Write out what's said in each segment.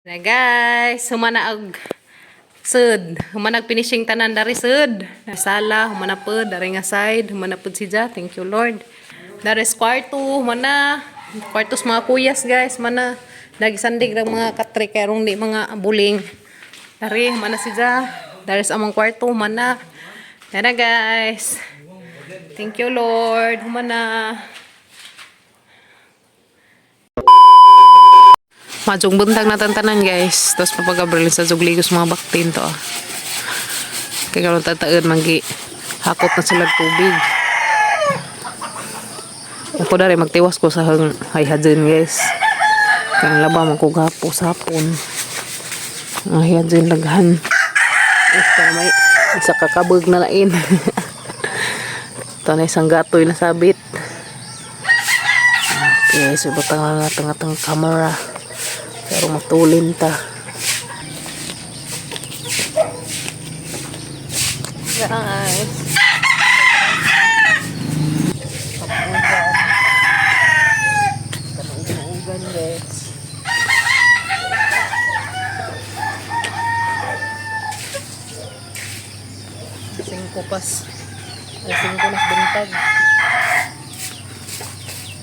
Na guys, humana og sud. Humana og finishing tanan dari sud. Sala, humana pod dari nga side, humana pod siya. Thank you, Lord. Dari sa kwarto, humana. Kwarto sa mga kuyas, guys, mana. Nagisandig ra mga katre kay rong di mga buling. Dari humana siya. Dari sa among kwarto, humana. Tara, guys. Thank you, Lord. Humana. Majong buntag na tantanan, guys. Tapos papagabril sa zugligos mga baktin to. Ah. Kaya karon tataon manggi hakot na sila tubig. Ako dari magtiwas ko sa hang hayhadin, guys. Kaya ang laba man ko gapo sa hapon. Ang hayhadin laghan. Eh, para may isa kakabog na lain. Ito na isang gatoy na sabit. Okay, so butang na natin atong camera. Pero matulin ta. Guys. Kanuugan, guys. Singko pas. Ay, singko nas buntag.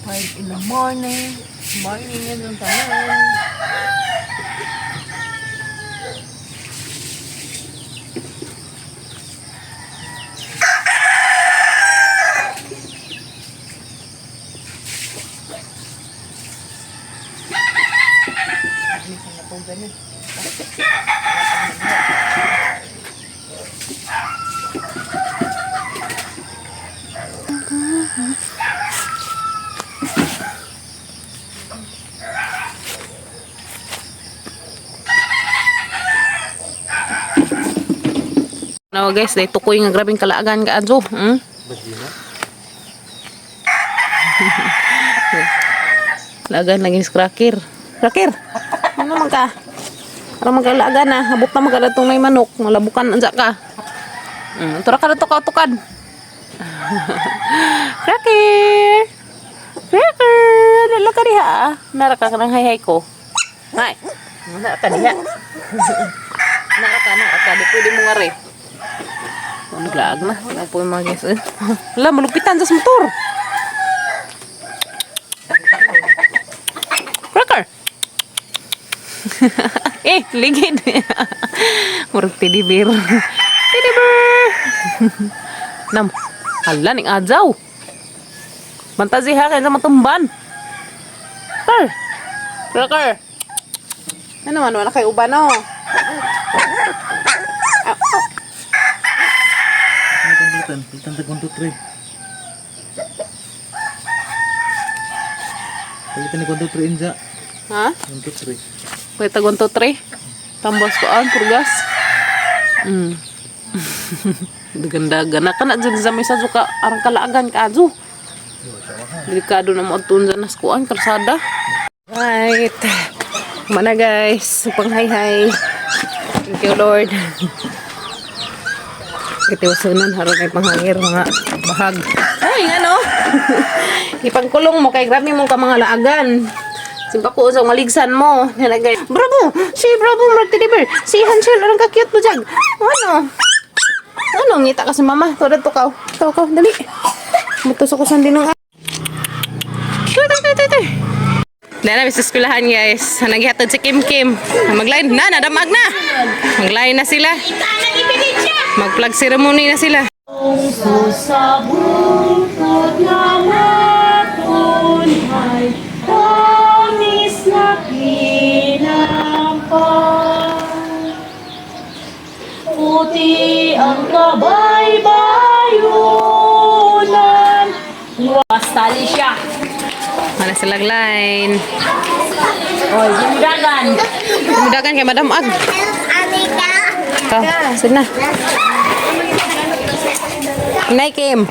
5 in the morning. Morning yan ang tanan. No guys, dahil tukoy nga grabing kalaagan ka adyo. Hmm? Laagan lagi si cracker. Cracker. Ano man ka? Ano man ka laagan ah? Habot na man ka datong may manok. Malabukan ansa ka. Tura ka dato ka tukad. Cracker. Cracker. Dala ka diha. Ah. Nara ka nang hay-hay ko. Hay. Nara ka diha. Nara ka, nara ka. Di pwede mo nga re. Oh, naglaag na. Wala po yung mga guys. Eh. Wala, malupitan sa motor. Cracker! Eh, ligid. Murag teddy bear. Teddy bear! Nam, hala, ning adyaw. Bantazi ha, kaya sa matumban. Cracker! Cracker! Ano man, wala kay uban, no? Ano kang palitan? Palitan tag 1, 2, 3. Palitan ni 1, 2, 3 inja. Ha? 1, 2, 3. Pwede tag 1, 2, 3. Tambas ko ang purgas. Dagandagan na kana dyan sa may sa ka arang kalaagan ka adyo. Delikado na mo adtoon dyan nas kuan kalsada. Right. Mana guys, upang hi hi. Thank you, Lord. Kitiwasunan haron ay panghangir mga bahag. Ay, ano? Ipangkulong mo kay grabe mong ka mga laagan. Simpa ko usang maligsan mo. Nilagay. Bravo! Si Bravo, Mark Teddy Bear. Si Hansel, anong ka-cute mo dyan? Ano? Ano, ngita ka sa mama. Tuwa to ka. Tuwa ka, dali. Mutos ako sa ng. Tuy, tuy, tuy, tuy, tuy. Dahil na, sa eskwelahan, guys. Naghihatod si Kim Kim. Magline na, nadamag na. Magline na sila. Mag-plug ceremony na sila. Sa bukod na matunhay, tamis na kinampan. Puti ang kabaybayunan, Bastali siya. Mana sila line. Oy, gumudagan. Tumudagan kay Madam Ag. Ka, sud na. Nay Kim.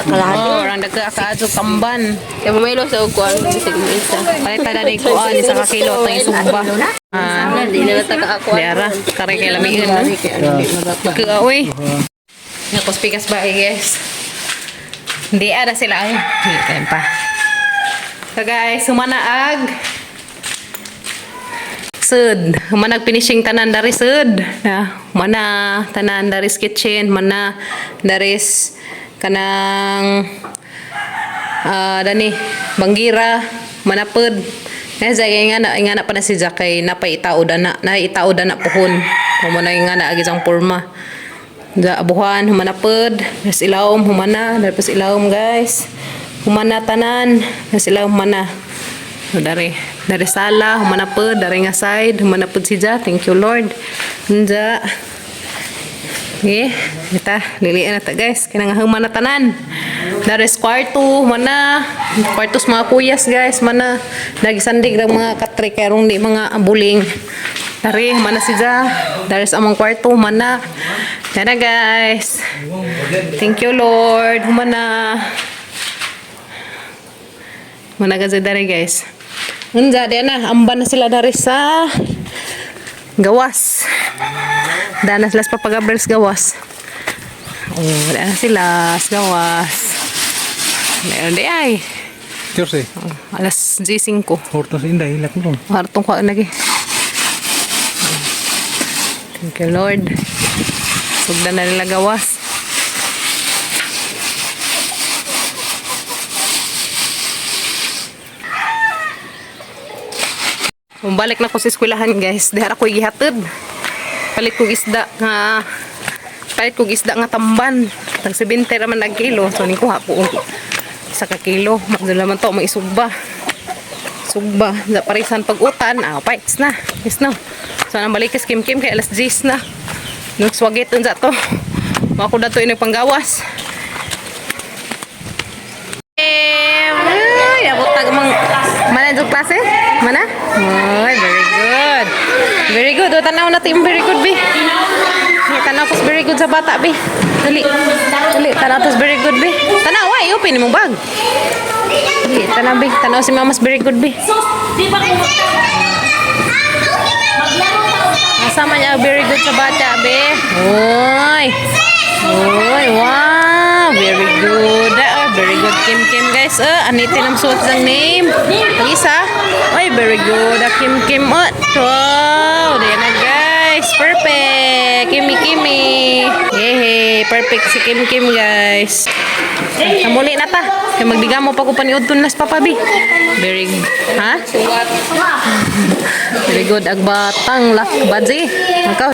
Oh, orang dagka kaadyo kamban. Kaya mamaylo sa uguan, bisag mo isa. Palit ta na kuan isa ka kilo atong isugba. Ah, Hindi na lang taka ako. di ara kare kay lamiin no. Ka oy. Nakos pikas ba eh, guys. Hindi ara sila ay. Hindi pa. So guys, humanaag. Sud, humanag finishing tanan dari sud. Na, humana tanan dari kitchen, mana dari kanang dani banggira, manapod. Nga sa nga na pa na si Jack kay napay itao dana, na itao dana puhon. Humo na nga na agi sang porma. Da abuhan humanapod, nas ilawom humana, dapat ilawom guys. Humana tanan, nas ilawom humana. So, dari, dari sala, humanapod, dari nga side, humanapod si Ja. Thank you, Lord. Nja. Okay, ita, lilian na ta guys. Kaya nga humana tanan. Dari sa kwarto, mana. Kwarto sa mga kuyas guys, mana. Nagisandig ng mga katre, kaya rong di mga buling. Dari, mana si Ja. Dari sa among kwarto, mana. Tara guys. Thank you, Lord. Humana. Mana kasi dari guys. Unja, di na. Amba na sila dari sa gawas. Dana sila sa Papa Gabriel's gawas. Oh, dana sila sa gawas. Meron di ay. Diyos eh. Oh, alas 5. Hortos inday, hilak mo. Hartong ko lagi. Thank you, Lord. Sugdan na nila gawas. Bumalik na ko sa eskwelahan, guys. Dihara ko gihatod. Palit kog isda nga palit kog isda nga tamban. Tag 70 ra man ang kilo. So nikuha ko og isa ka kilo. Magdala man to maisugba. Sugba, sa parisan pag-utan, paits na. Yes na. So, nang balik is Kim Kim kay alas 10 na. Nagswagit unsa to. Mako na to panggawas. Ay, abot tag mang mana jud klase? Mana? Ay, very good. Very good. O, tanaw na yung very good, bi. Tanaw tas very good sa bata, bi. Dali. Dali, tanaw tas very good, bi. Tanaw, ay, open imong bag. Dali, tanaw, bi. Tanaw si mama's very good, bi. Sus, di ba kung maglaro ta og Kasama niya, very good sa bata, be. Oy. Oy, wow. Very good. Ah, very good, Kim Kim, guys. Anitin ang suot ng name. Ang isa. Oy, very good. Ah, Kim Kim. Oh, wow. Diyan na, guys. Perfect. Kimi Kimi. Yehey. Perfect si Kim Kim, guys. Namuli na ta. Kaya magdigamo pa ko paniudton nas papa, bi. Very, ha? Very good. Agbatang lakbadzi. Ikaw.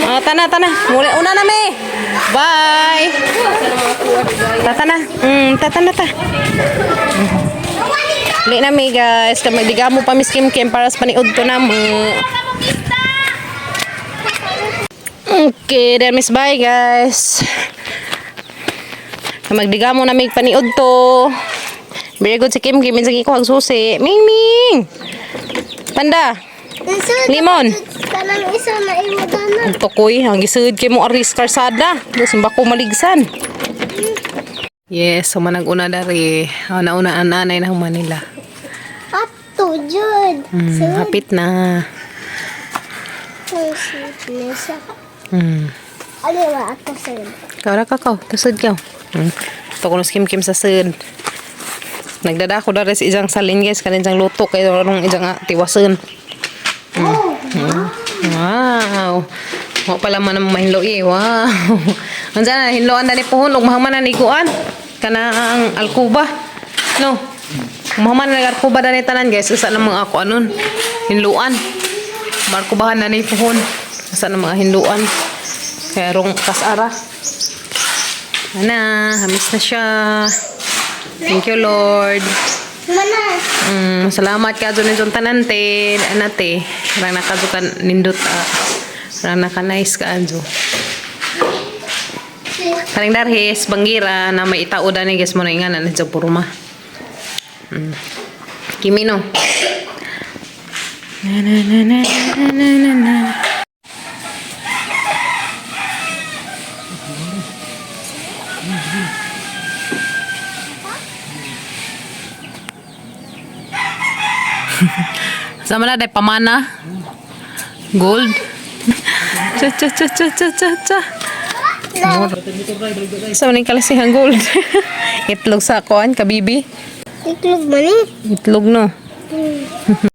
Ah, tana, tana. Muli, una na mi. Bye. Tata na. Tata na ta. Uli na mi, guys. Kaya magdigamo pa Miss Kim Kim para sa paniud to na mo. Okay, then miss bye, guys. Kaya magdigamo na mi paniud to. Very good si Kim Kim. Minsan ko ang susi. Ming Ming. Panda. Limon. Kanang isa na imo dana. Ang tukoy, ang gisud kay mo aris karsada. Gusto ba ko maligsan? Yes, humanag una dari. Nauna ang nanay na humanila. Ato jud. Hapit na. Kung sud na siya. Aliwa ato sud. Kau ra ka Tusod ka. Ito ko Kim Kim sa sud. Nagdadako dari sa isang salin guys, kanin isang luto kay rong isang tiwason. Oh, Wow. Wa pala man ang mahinlo eh. Wow. Unsa na hinloan dani puhon ug mahuman na niguan kanang alkuba. No. Mahuman na alkuba dani tanan guys usa na mga ako anon. Hinluan. Markubahan na ni puhon. Usa na mga hinluan. Kaya rong kasara. Ana, hamis na siya. Thank you, Lord. Mana. Salamat ka dyan yung tanante, anate. Rang nakazukan nindot ah. Rang naka nice ka adyo. Kaning darhis banggira na may itao dani guys mo na ingan na sa puruma. Kimino. Na na na na na na na. Sama na day pamana. Gold. Cha cha cha cha cha cha cha. Sa maning kalasihang gold. Itlog sa kuan, kabibi. Itlog man eh. Itlog no.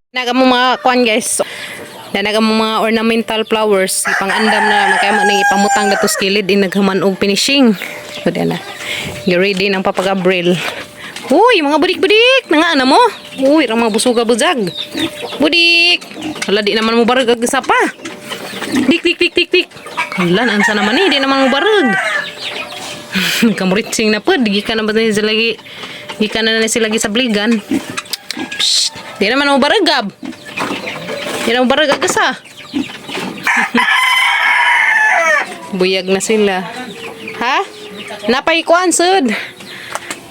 Naga mo mga kuan guys. Nanaga mo mga ornamental flowers. Ipang-andam na naman kaya man ipamutang dato sa kilid in naghaman og finishing. So na. You ready ng Papa Gabriel. Uy, mga budik-budik! Nangaana mo? Uy, ang mga busuga buzag. Budik! Hala, di naman mo barag ag isa pa. Dik, dik, dik, dik, dik. Hala, ansa naman eh, di naman mo barag. Kamuritsing na po, di ka na ba na sila lagi, di ka na na sila lagi sa bligan. Psst, di naman mo barag, Gab. Di naman barag ag isa. Buyag na sila. Ha? Napay kuan sud.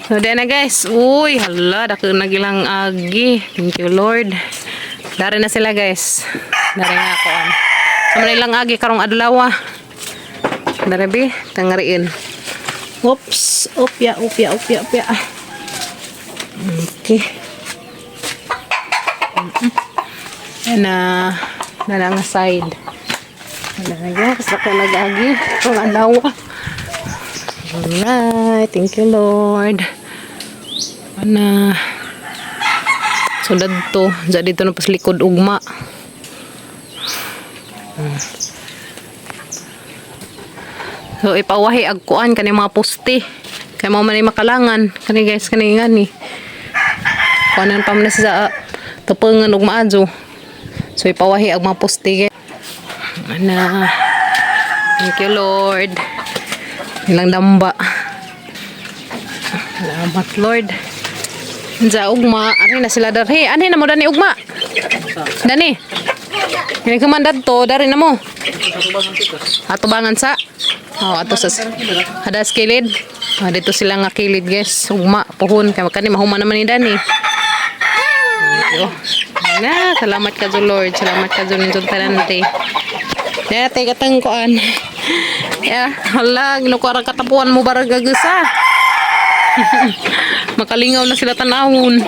So, di na guys. Uy, hala, dako na gilang agi. Thank you, Lord. Dari na sila guys. Dari nga kuan. Sa man ilang agi karong adlaw. Dari bi, tangariin. Oops, opya, opya, opya, opya. Okay. Ayan na, na nga side. Wala na guys, dako nag-agi karong adlaw. Alright, thank you Lord. Ana. So dadto, dyan dito na pas likod ugma. So ipawahi ag kuan kani mga poste. Kay mao man ay makalangan kani guys kani ngani. Kuanan pa man na sa tupengan og maadyo. So ipawahi ag mga poste guys. Ana. Thank you Lord. Ilang damba. Salamat Lord. Unsa ugma, ari na sila darhi. Ani na mo dani ugma. Dani. Kini kaman dadto, dari na mo. Atubangan sa. Oh, ato sa hadas kilid. Ah, dito sila nga kilid, guys. Ugma puhon kay kani mahuman naman ni Dani. Thank you. Na, salamat ka Lord. Salamat ka Lord tanan te. Ya, te katang kuan. Ya, hala, ginukuha katapuan mo barag gagasa. Makalingaw na sila tanawon.